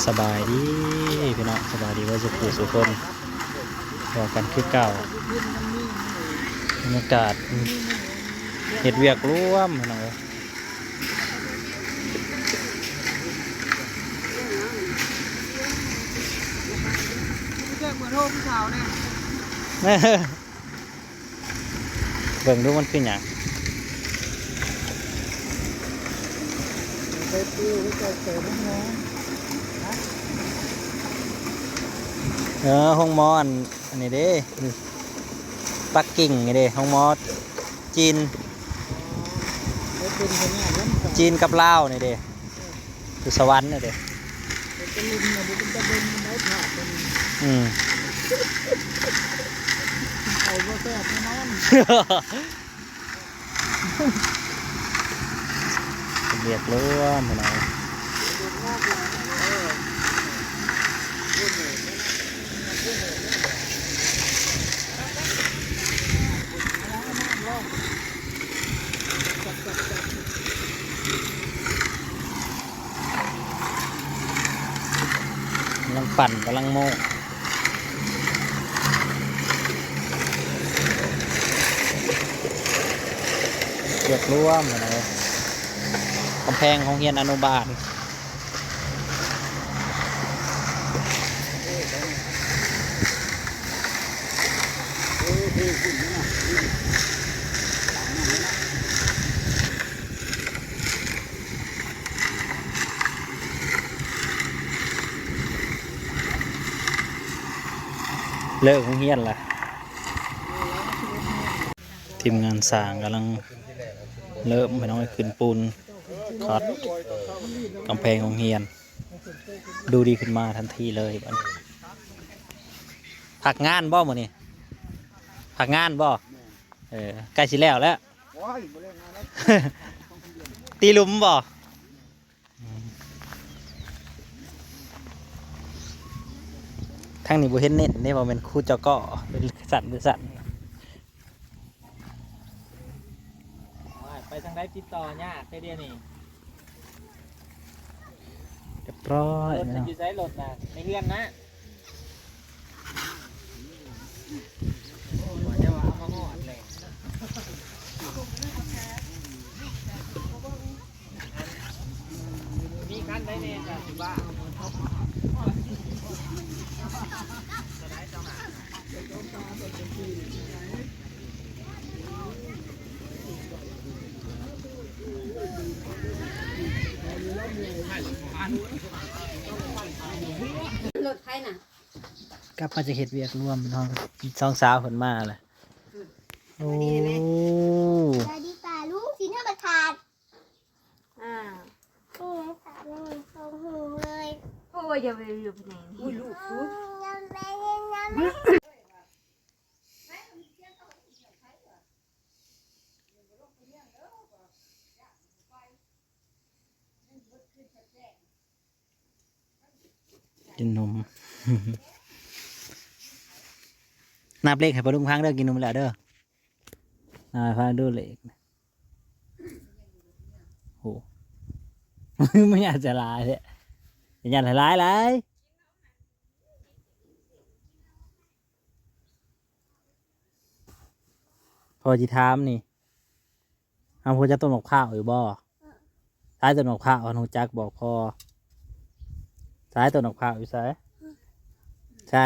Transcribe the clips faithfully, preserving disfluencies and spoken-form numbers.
สบายดีพี่น้อง สบายดีเบิดสุขสุคน พอกันคือเก่า บรรยากาศเฮ็ดเวียกร่วมพี่น้องเอ้ย แจ้งเบอร์โทรผู้สาวแน่ เบิ่งดูมันคือหยัง ไปปูไปใส่ใส่น้ำหอม เออ โฮงหมออัน อันนี้เด้ ปักกิ่งนี่เด้ โฮงหมอจีน ไปเป็นพนักงานล้ำสาย จีนกับลาวนี่เด้ อยู่สวรรค์นี่เด้ ไปเป็นลุมน่ะ บ่เป็นตาเบิ่งมันได้ภาพมัน อืม เขาบ่แซ่บแน่นอน เวียกร่วมพี่น้อง กำลังปั่น กำลังโม่ เวียกร่วมนะ กำแพงโฮงเฮียนอนุบาล เลิกโฮงเฮียนละ ทีมงานสร้างกำลังเริ่ม พี่น้อง ขึ้นปูน คอดกำแพงโฮงเฮียน ดูดีขึ้นมาทันทีเลยบัดนี้ พักงานบ่มื้อนี้ พักงานบ่ เออ ใกล้สิแล้วแล้ว โอ้ย บ่ได้งานแล้ว ตีหลุมบ่ อืม ทางนี้บ่เห็นเน้นเด้ ว่าแม่นครูเจ้าก็เป็นสั่นเป็นสั่น ไปทางใดติดต่อยากแท้เดี๋ยวนี้ เรียบร้อย รถ นะ จะอยู่ใช้รถนะ ในเฮือนนะ โอ้ย จะว่าเอามาหอดเลย มีคันใดแน่จ้ะสิบ้า รถไฟน่ะ กลับมาจะเฮ็ดเวียกร่วมเนาะ สองสาวเพิ่นมาเลย อืม โอ้ สวัสดีค่ะลุง สินธรรมศาสตร์ อ่า อืม ค่ะ อืม อืม เลย โอ้ย อย่าไป อย่าไปไหนนี่ อุ้ย ลูก อืม ยังไปเล่นน้ำ กินนม นับเลขให้ปลาดุกฟังเด้อ กินนมแล้วเด้อ อ่า ฟังดูเลข โห ไม่อยากจะหลายเลย อยากหลายหลาย พ่อสิถามนี่ เฮาฮู้จักต้นบักพร้าวอยู่บ่ ใช้ต้นบักพร้าว ฮู้จักบอกพ่อ ใช้ต้นบักพร้าวอยู่ไส ใช่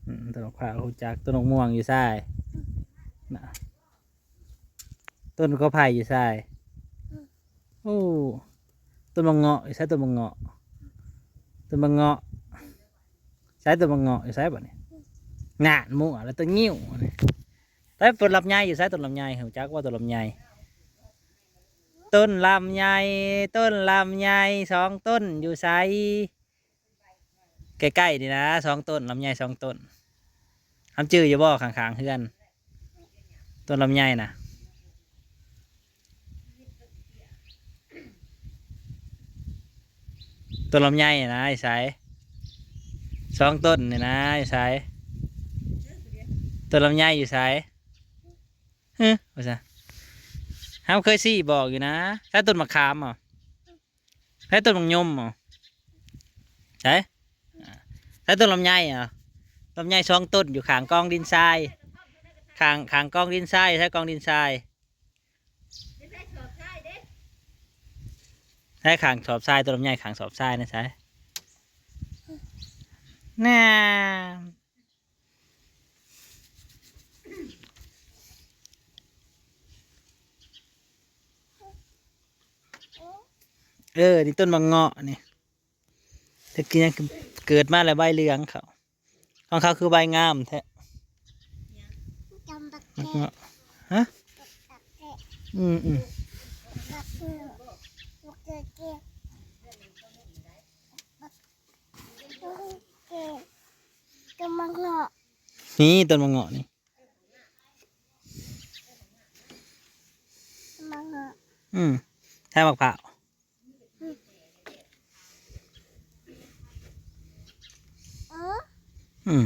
อืม ต้นบักพร้าวฮู้จัก ต้นบักม่วงอยู่ไส น่ะ ต้นกอไผ่อยู่ไส โอ้ ต้นบักเงาะอยู่ไส ต้นบักเงาะ ต้นบักเงาะ ใช้ต้นบักเงาะอยู่ไสบัดนี้ งานมั่วแล้ว ต้นงิ้วนี่ แต่ต้นลำไยอยู่ไส ต้นลำไย ฮู้จักว่าต้นลำไย ต้นลำไย ต้นลำไย สองต้นอยู่ไส ใกล้ๆ นี่นะ สองต้น ลำไยสองต้น เฮาจื่ออยู่บ่ ข้างๆ เฮือน ต้นลำไยน่ะ ต้นลำไยน่ะนะ อยู่ไส สองต้นนี่นะ อยู่ไส ต้นลำไยอยู่ไส ฮะ ว่าซะ เฮาเคยซี้บอกอยู่นะ ใช้ต้นมะขามบ่ ใช้ต้นมะยมบ่ ใช่ อ่า ใช่ต้นลำไยเหรอ ลำไยสองต้นอยู่ข้างกองดินทราย ข้าง ข้างกองดินทราย ใช่กองดินทราย ใช่ข้างสอบทราย ต้นลำไยข้างสอบทรายนะใช่ น่า เออ นี่ต้นมะเงาะนี่ แต่กินยังเกิดมาแล้วใบเหลืองเขา ของเขาคือใบงามแท้ จำบักแกะ ฮะ อืม อืม บักเกะ บักเกะ บักเกะ ต้นมะเงาะ นี่ต้นมะเงาะนี่ ต้นมะเงาะ อืม ใช่มะพร้าว อืม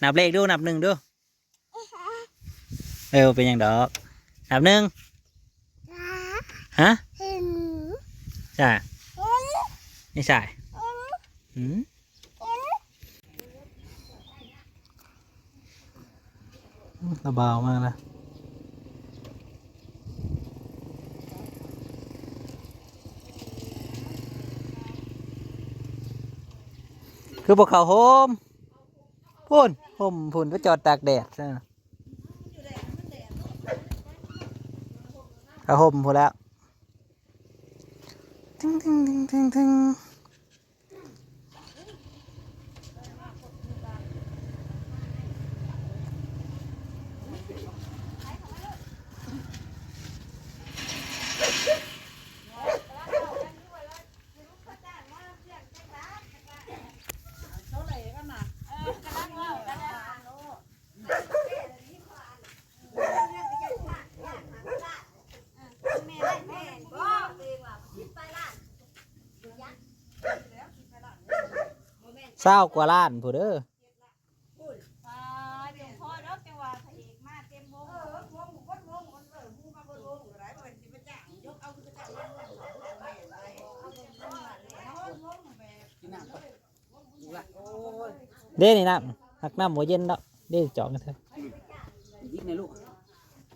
นับเลขดู นับหนึ่งดู เออ เป็นหยังดอก นับหนึ่ง ฮะ ใช่ ไม่ใช่ อืม ระบาวมากนะ คือพวกเขาโฮม พุ่น ห่ม พุ่น ไปจอดตากแดดซะ ผ้าห่มพู้นแล้ว ตึงตึงตึงตึงตึง ซาวกว่าล้านพู้นเด้อ เด้นี่น้ำ หักน้ำบ่เย็นดอก เด้จองกันเถอะ ยิกในลูก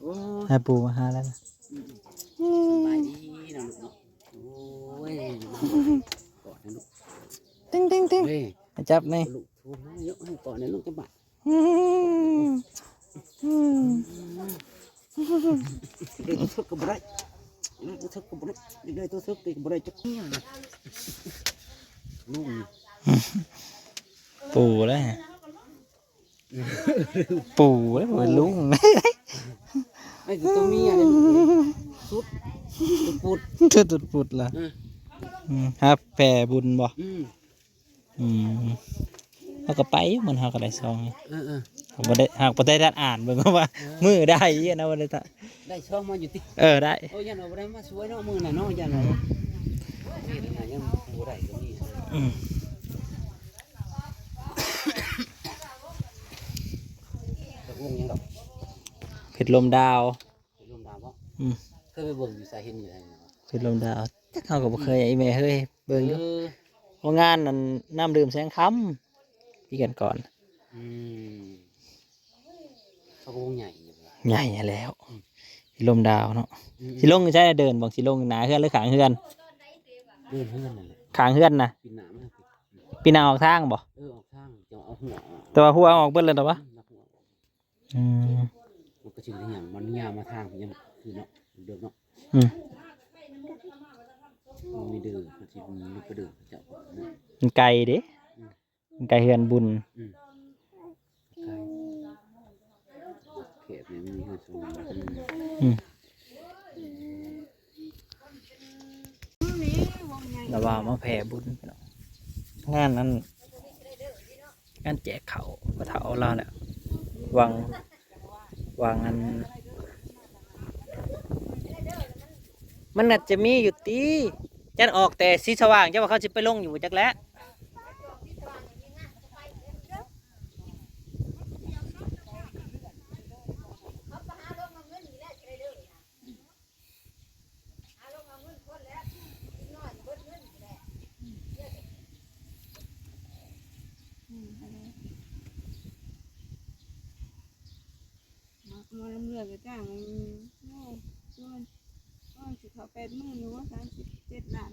โอ้ย ให้ปู่มาหาแล้วนะ สบายดีนะลูกเนาะ โอ้ย กอดนะลูก ติ๊งติ๊งติ๊ง เฮ้ย มาจับนี่ ลูกโทรมาเยอะ ให้กอดนะลูก จะบาด อืม อืม ได้ตัวเทิกก็บ่ได้ ได้ตัวเทิกก็บ่ได้ ได้ตัวเทิกก็บ่ได้จักเนี่ย ลูกนี่ ปู่แล้ว ปู่แล้ว ปู่ลุง ไอ้ตัวเมียเนี่ย สุด สุดปุด สุดปุดล่ะ อืม อืม ครับ แผ่บุญบ่ อืม อืม เขาก็ไปอยู่ มันเขาก็ได้ซองอยู่ เออ เออ เขาบ่ได้ หากบ่ได้ด้านอ่านเบิ่งว่า เออ มือได้อยู่นะ บ่ได้ตะ ได้ซองมาอยู่ติ เออ ได้ โอ้ย ยันเอาบ่ได้มาช่วยเนาะ มื้อน่ะเนาะ ยันเอา อืม นี่นะ ยังบ่ได้ก็มี อืม ตกลงหยังดอก เพชรลมดาว เป็นลมดาวบ่ อืม เคยไปเบิ่งอยู่ไส เห็นอยู่ไสเนาะ เป็นลมดาว จักเฮาก็บ่เคย อีแม่เฮ้ย เบิ่งอยู่ เออ โรงงานนั่น น้ำดื่มแสงคำ ปีก่อนๆ อืม เขาก็วงใหญ่อยู่ ใหญ่แล้ว อืม เป็นลมดาวเนาะ อืม สิลงอยู่ไส เดินบ่ สิลงหน้าเฮือนหรือข้างเฮือน เดินเฮือนนั่นแหละ ข้างเฮือนน่ะ ปีนหน้ามัน ปีนหน้าออกทางบ่ เออ ออกทาง จะเอาหัวออก แต่ว่าหัวออกเบิดแล้วเหรอวะ อืม เอาหัวออก อืม มันก็สิได้หยัง มันยาวมาทาง มันยังคือเนาะ เดิมเนาะ อืม มันมีเดิม มันสิมีลูกกระเดิมเจ้า มันไกลเด้ อืม มันไกลเฮือนบุญ อืม ไกล เขตนี้มันมีเฮือนสองหลัง อืม แล้วว่ามาแผ่บุญพี่น้อง งานนั้น งานแจกข้าวพ่อเฒ่าลาวแหละ หวัง หวังอัน มันน่าจะมีอยู่ติ จั่นออกแต่สีสว่าง จั่นว่าเขาสิไปลงอยู่จักแหละ มาลำเลือกก็จ้าง โอ้ ช่วย โอ้ สิเขาแปดหมื่นอยู่ว่าสามสิบเจ็ดล้าน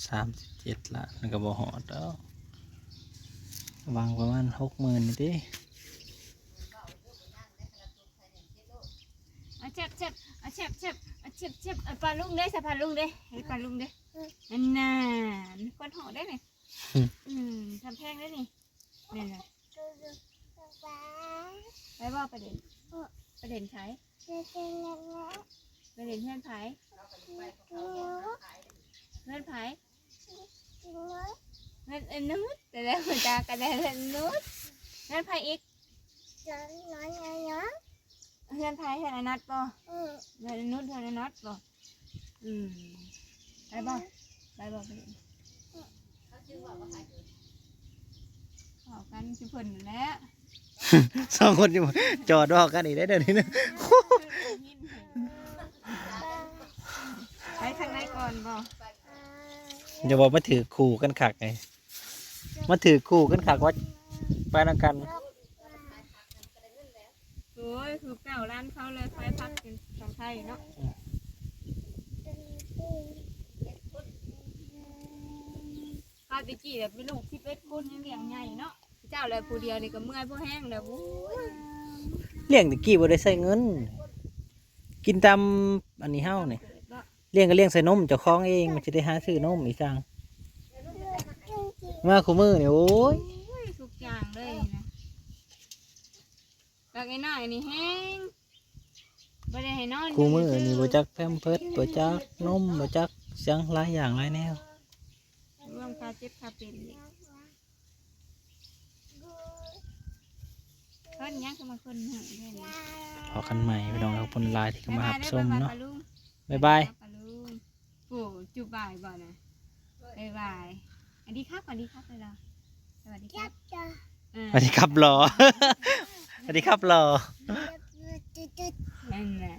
สามสิบเจ็ดล้านมันก็บ่ฮอดดอกหวังประมาณหกหมื่นนี่ติ เอาเช็บเช็บเอาเช็บเช็บเอาเช็บเช็บเอาปลาลุงเด้อใส่ปลาลุงเด้อให้ปลาลุงเด้ออันน่ามีคนเหาะได้ไหม อืมทำแพงได้นี่นี่นะไปบ่ประเด็นประเด็นใช้ประเด็นเพื่อนไผเพื่อนไผเพื่อนเอ็นนุชแต่แล้วหัวตากันได้เพื่อนนุชเพื่อนไผอีกเพื่อนไผเพื่อนอนัทบ่เพื่อนอนุชเพื่อนอนัทบ่อืมไปบ่ไปบ่ประเด็น เว้ากันคือเพิ่นนั่นแหละ สองคนอยู่จอดเว้ากันอีกได้อเดี๋ยวนี้นะ ไปทางไหนก่อนบ่ อย่าบอกมาถือคู่กันคักไงมาถือคู่กันคักว่าไปนำกัน โอ้ยคือเก่าร้านเขาเลยไฟพักกินของไทยเนาะข้าวตะกี้แบบเป็นลูกสิบเอ็ดคนยังเลี้ยงใหญ่เนาะเจ้าเลยผู้เดียวนี่ก็เมื่อยผู้แห้งแล้วโอ้ย เลี้ยงตะกี้บ่ได้ใช้เงิน กินตามอันนี้เฮานี่เลี้ยงก็เลี้ยงใส่นมเจ้าของเองมันจะได้หาซื้อนมอีสังมาคู่มือนี่โอ้ย ทุกอย่างเลยนะบักไอ้น้อยนี่แห้งบ่ได้ให้นอน คู่มือนี่บ่จักแพมเพิร์สบ่จักนมบ่จักเสียงหลายอย่างหลายแนว รวมค่าเจ็บค่าเป็นอีกเพิ่นยังก็มาคนหนึ่งเด้อนี่ พอกันใหม่พี่น้องขอบคุณหลายที่เข้ามารับชมเนาะ ปลาลุง บ๊ายบาย ปลาลุงโอ้จุบายบ่นะบ๊ายบายอันดีครับอันดีครับเลยเหรอสวัสดีครับเออ สวัสดีครับหล่อ สวัสดีครับหล่อ นั่นแหละ